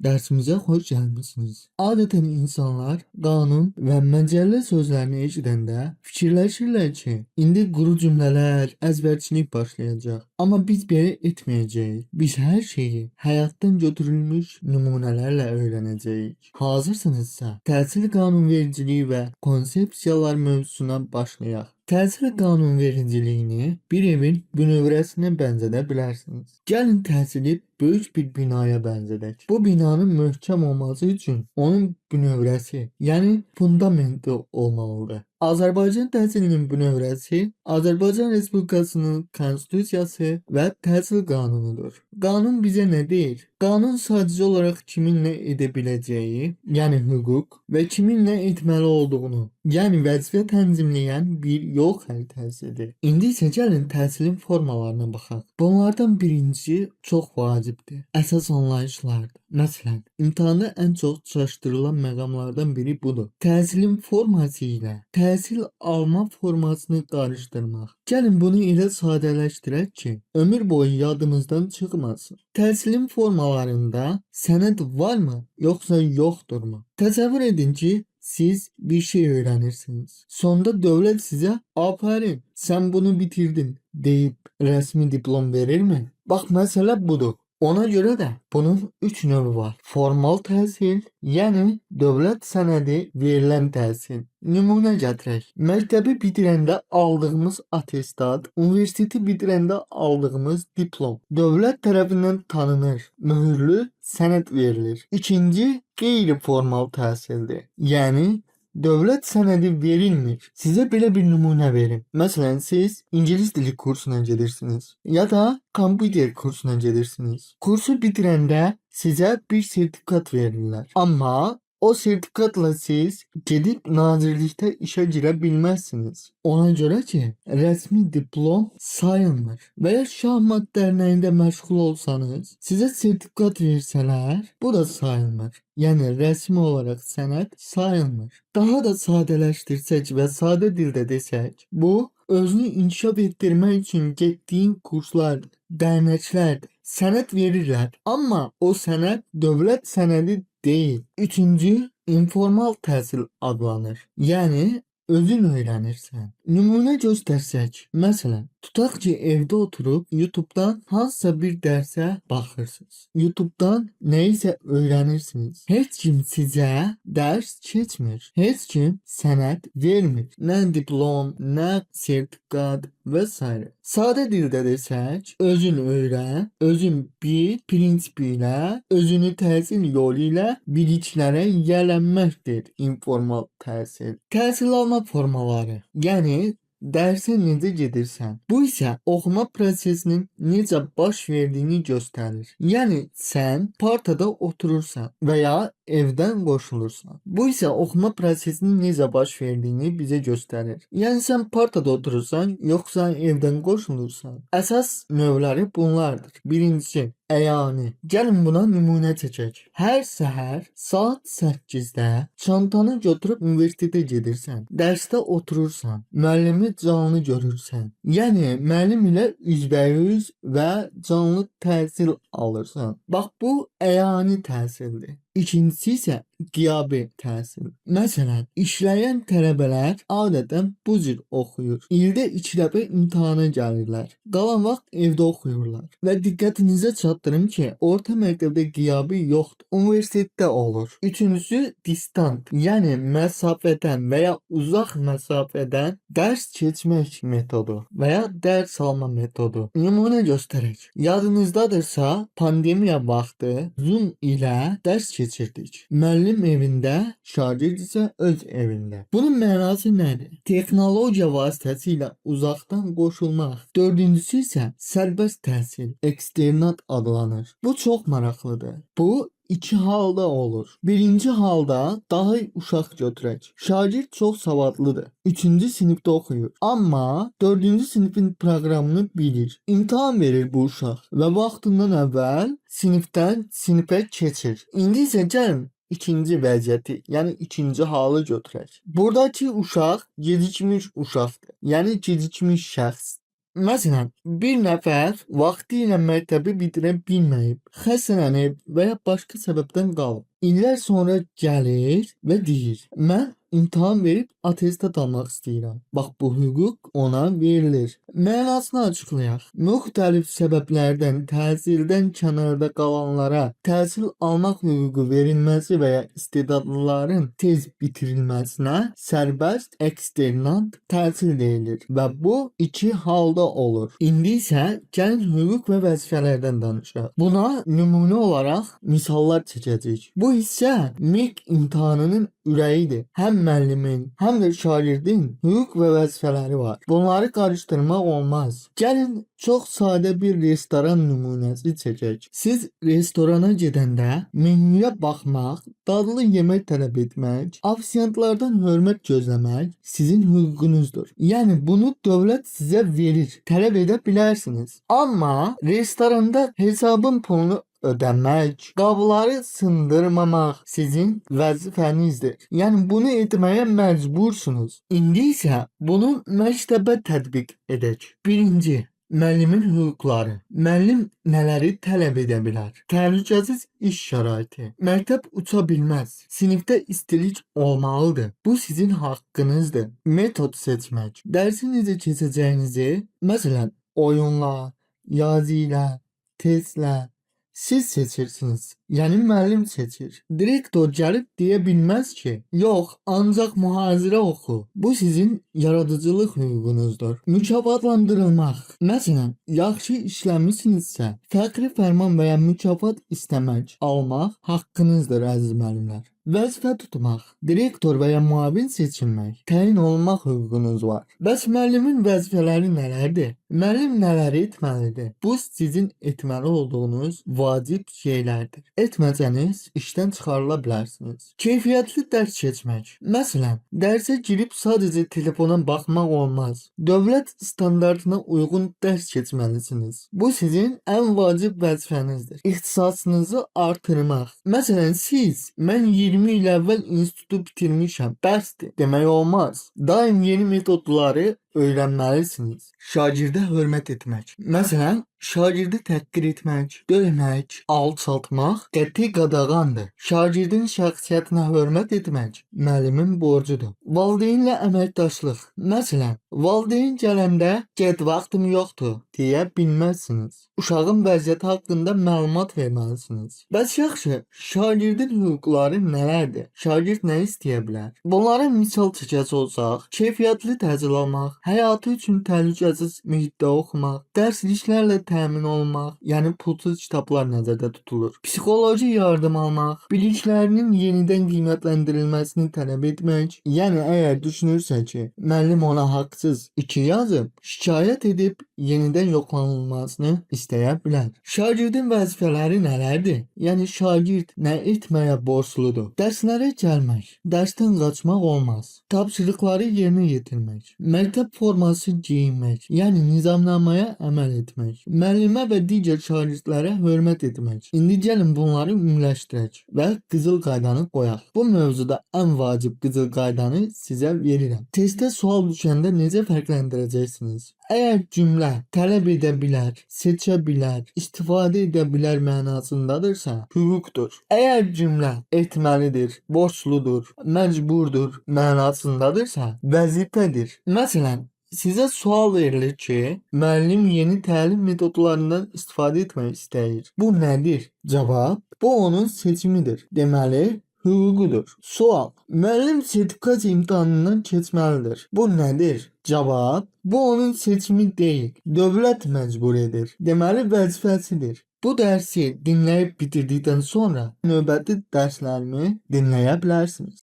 Dərsimizə xoş gəlmisiniz. Adətən insanlar qanun və məcəllə sözlərini eşidəndə fikirləşirlər ki, indi quru cümlələr, əzbərçilik başlayacaq. Amma biz belə etməyəcəyik. Biz hər şeyi həyatdan götürülmüş nümunələrlə öyrənəcəyik. Hazırsınızsa, təhsil qanunvericiliyi və konsepsiyalar mövzusuna başlayaq. Təhsil qanunvericiliyini bir evin bünövrəsinə bənzədə bilərsiniz. Gəlin təhsili böyük bir binaya bənzədək. Bu binanın möhkəm olması üçün onun bünövrəsi, yəni fundamenti olmalıdır. Azərbaycan təhsilinin bünövrəsi Azərbaycan Respublikasının Konstitusiyası və Təhsil Qanunudur. Qanun bizə nə deyir? Qanun sadəcə olaraq kimin nə edə biləcəyi, yəni hüquq və kimin nə etməli olduğunu, yəni vəzifə tənzimləyən bir yol xəritəsidir. İndi isə gəlin təhsilin formalarına baxaq. Bunlardan birincisi çox vacibdir. Əsas anlayışlardır. Məsələn, imtahanda ən çox çaşdırılan məqamlardan biri budur. Təhsilin forması ilə təhsil alma formasını qarışdırmaq. Gəlin bunu elə sadələşdirək ki, ömür boyu yadımızdan çıxmasın. Təhsilin formalarında sənəd varmı, yoxsa yoxdurmu? Təsəvvür edin ki, siz bir şey öyrənirsiniz. Sonda dövlət sizə "Afərin, sən bunu bitirdin" deyib rəsmi diplom verirmi? Bax, məsələ budur. Ona görə də bunun 3 növü var. Formal təhsil, yəni dövlət sənədi verilən təhsil. Nümunə gətirək. Məktəbi bitirəndə aldığımız attestat, universiteti bitirəndə aldığımız diplom dövlət tərəfindən tanınır, möhürlü sənəd verilir. İkinci qeyri-formal təhsildir. Yəni dövlət sənədi verilmir. Sizə belə bir nümunə verim. Məsələn, siz ingilis dili kursuna gedirsiniz ya da kompüter kursuna gedirsiniz. Kursu bitirəndə sizə bir sertifikat verirlər. Amma o sertifikatla siz gedib nazirlikdə işə girə bilməzsiniz. Ona görə ki, rəsmi diplom sayılmır. Və ya şahmat dərnəyində məşğul olsanız, sizə sertifikat versələr, bu da sayılmır. Yəni rəsmi olaraq sənəd sayılmır. Daha da sadələşdirsək və sadə dildə desək, bu özünü inkişaf etdirmək üçün getdiyin kurslardır, dərnəklərdir. Sənəd verirlər, amma o sənəd dövlət sənədi deyil. Üçüncü informal təhsil adlanır. Yəni özün öyrənirsən. Nümunə göstərsək, məsələn, tutaq ki, evdə oturub YouTube-dan hansısa bir dərsə baxırsınız. YouTube-dan nəyisə öyrənirsiniz. Heç kim sizə dərs keçmir. Heç kim sənəd vermir. Nə diplom, nə sertifikat və s. Sadə dildə desək, özün öyrən, özün bil prinsipi ilə, özünü təhsil yolu ilə biliklərə yiyələnməkdir informal təhsil. Təhsil alma formaları, yəni dərsə necə gedirsən. Bu isə oxuma prosesinin necə baş verdiyini göstərir. Yəni sən partada oturursan və ya evdən qoşulursan. Bu isə oxuma prosesinin necə baş verdiyini bizə göstərir. Yəni sən partada oturursan, yoxsa evdən qoşulursan. Əsas növləri bunlardır. Birincisi, əyani. Gəlin buna nümunə çəkək. Hər səhər saat 8-də çantanı götürüb universitetə gedirsən. Dərsdə oturursan, müəllimi canlı görürsən. Yəni müəllim ilə üzbəüz və canlı təhsil alırsan. Bax, bu əyani təhsildir. İkincisi isə qiyabi təhsil. Məsələn, işləyən tələbələr adətən bu cür oxuyur. İldə 2 dəfə imtahana gəlirlər. Qalan vaxt evdə oxuyurlar. Və diqqətinizə çatdırım ki, orta məktəbdə qiyabi yoxdur. Universitetdə olur. Üçüncüsü distant, yəni məsafədən və ya uzaq məsafədən dərs keçmək metodu və ya dərs alma metodu. Nümunə göstərək. Yadınızdadırsa, pandemiya vaxtı Zoom ilə dərs keçirdik. Müəllim evində, şagird isə öz evində. Bunun mənası nədir? Texnologiya vasitəsilə uzaqdan qoşulmaq. Dördüncüsü isə sərbəst təhsil, eksternat adlanır. Bu çox maraqlıdır. Bu iki halda olur. Birinci halda dahi uşaq götürək. Şagird çox savadlıdır. Üçüncü sinifdə oxuyur. Amma dördüncü sinifin proqramını bilir. İmtahan verir bu uşaq və vaxtından əvvəl sinifdən sinifə keçir. İndi isə gəlin ikinci vəziyyəti, yəni ikinci halı götürək. Buradakı uşaq gecikmiş uşaqdır. Yəni gecikmiş şəxs. Məsələn, bir nəfər vaxtilə məktəbi bitirə bilməyib, xəstələnib və ya başqa səbəbdən qalıb. İllər sonra gəlir və deyir: "Mən imtahan verib attestat almaq istəyirəm." Bax bu hüquq ona verilir. Mənasını açıqlayaq. Müxtəlif səbəblərdən təhsildən kənarda qalanlara təhsil almaq hüququ verilməsi və ya istedadlıların tez bitirilməsinə sərbəst eksternat təhsil deyilir və bu iki halda olur. İndi isə gəlin hüquq və vəzifələrdən danışaq. Buna nümunə olaraq misallar çəkəcəyik. Bu hissə MEK imtahanının ürəyidir. Həm müəllimin, həm də şagirdin hüquq və vəzifələri var. Bunları qarışdırmaq olmaz. Gəlin çox sadə bir restoran nümunəsi çəkək. Siz restorana gedəndə menyuya baxmaq, dadlı yemək tələb etmək, ofisiantlardan hörmət gözləmək sizin hüququnuzdur. Yəni bunu dövlət sizə verir. Tələb edə bilərsiniz. Amma restoranda hesabın pulunu ödəmək, qabları sındırmamaq sizin vəzifənizdir. Yəni bunu etməyə məcbursunuz. İndi isə bunu məktəbə tətbiq edək. Birinci, müəllimin hüquqları. Müəllim nələri tələb edə bilər? Təhlükəsiz iş şəraiti. Məktəb uça bilməz. Sinifdə istilik olmalıdır. Bu sizin haqqınızdır. Metod seçmək. Dərsi necə keçəcəyinizi, məsələn, oyunla, yazı ilə, testlə siz seçirsiniz. Yəni müəllim seçir. Direktor gəlib deyə bilməz ki, yox, ancaq mühazirə oxu. Bu sizin yaradıcılıq hüququnuzdur. Mükafatlandırılmaq. Məsələn, yaxşı işləmisinizsə, fəxri fərman və ya mükafat istəmək, almaq haqqınızdır əziz müəllimlər. Vəzifə tutmaq, direktor və ya müavin seçilmək, təyin olunmaq hüququnuz var. Bəs müəllimin vəzifələri nələrdir? Müəllim nələri etməlidir? Bu sizin etməli olduğunuz vacib şeylərdir. Etməsəniz işdən çıxarıla bilərsiniz. Keyfiyyətli dərs keçmək. Məsələn, dərsə girib sadəcə telefona baxmaq olmaz. Dövlət standartına uyğun dərs keçməlisiniz. Bu sizin ən vacib vəzifənizdir. İxtisasınızı artırmaq. Məsələn, siz mən 20 il əvvəl institutu bitirmişəm, bəsdir demək olmaz. Daim yeni metodları öyrənməlisiniz. Şagirdə hörmət etmək. Məsələn, şagirdi təhqir etmək, döymək, alçaltmaq qəti qadağandır. Şagirdin şəxsiyyətinə hörmət etmək müəllimin borcudur. Valideynlə əməkdaşlıq. Məsələn, valideyn gələndə get vaxtım yoxdur deyə bilməzsiniz. Uşağın vəziyyəti haqqında məlumat verməlisiniz. Bəs yaxşı, şagirdin hüquqları nələrdir? Şagird nə istəyə bilər? Bunlara misal çəkəcək olsaq, keyfiyyətli təhsil almaq, həyatı üçün təhlükəsiz mühitdə oxumaq, dərsliklərlə təmin olunmaq, yəni pulsuz kitablar nəzərdə tutulur. Psixoloji yardım almaq, biliklərinin yenidən qiymətləndirilməsini tələb etmək, yəni əgər düşünürsə ki, müəllim ona haqsız 2 yazıb, şikayət edib yenidən yoxlanılmasını istəyə bilər. Şagirdin vəzifələri nələrdir? Yəni şagird nə etməyə borcludur? Dərslərə gəlmək, dərsdən qaçmaq olmaz. Tapşırıqları yerinə yetirmək, məktəb forması geyinmək, yəni nizamnaməyə əməl etmək, müəllimə və digər şagirdlərə hörmət etmək. İndi gəlin bunları ümumiləşdirək və qızıl qaydanı qoyaq. Bu mövzuda ən vacib qızıl qaydanı sizə verirəm. Testdə sual düşəndə necə fərqləndirəcəksiniz? Əgər cümlə tələb edə bilər, seçə bilər, istifadə edə bilər mənasındadırsa, hüquqdur. Əgər cümlə etməlidir, borcludur, məcburdur mənasındadırsa, vəzifədir. Məsələn, sizə sual verilir ki, müəllim yeni təlim metodlarından istifadə etmək istəyir. Bu nədir? Cavab: bu onun seçimidir. Deməli, hüququdur. Sual: müəllim sertifikasiya imtahanından keçməlidir. Bu nədir? Cavab: bu onun seçimi deyil, dövlət məcbur edir. Deməli, vəzifəsidir. Bu dərsi dinləyib bitirdikdən sonra növbəti dərslərimi dinləyə bilərsiniz.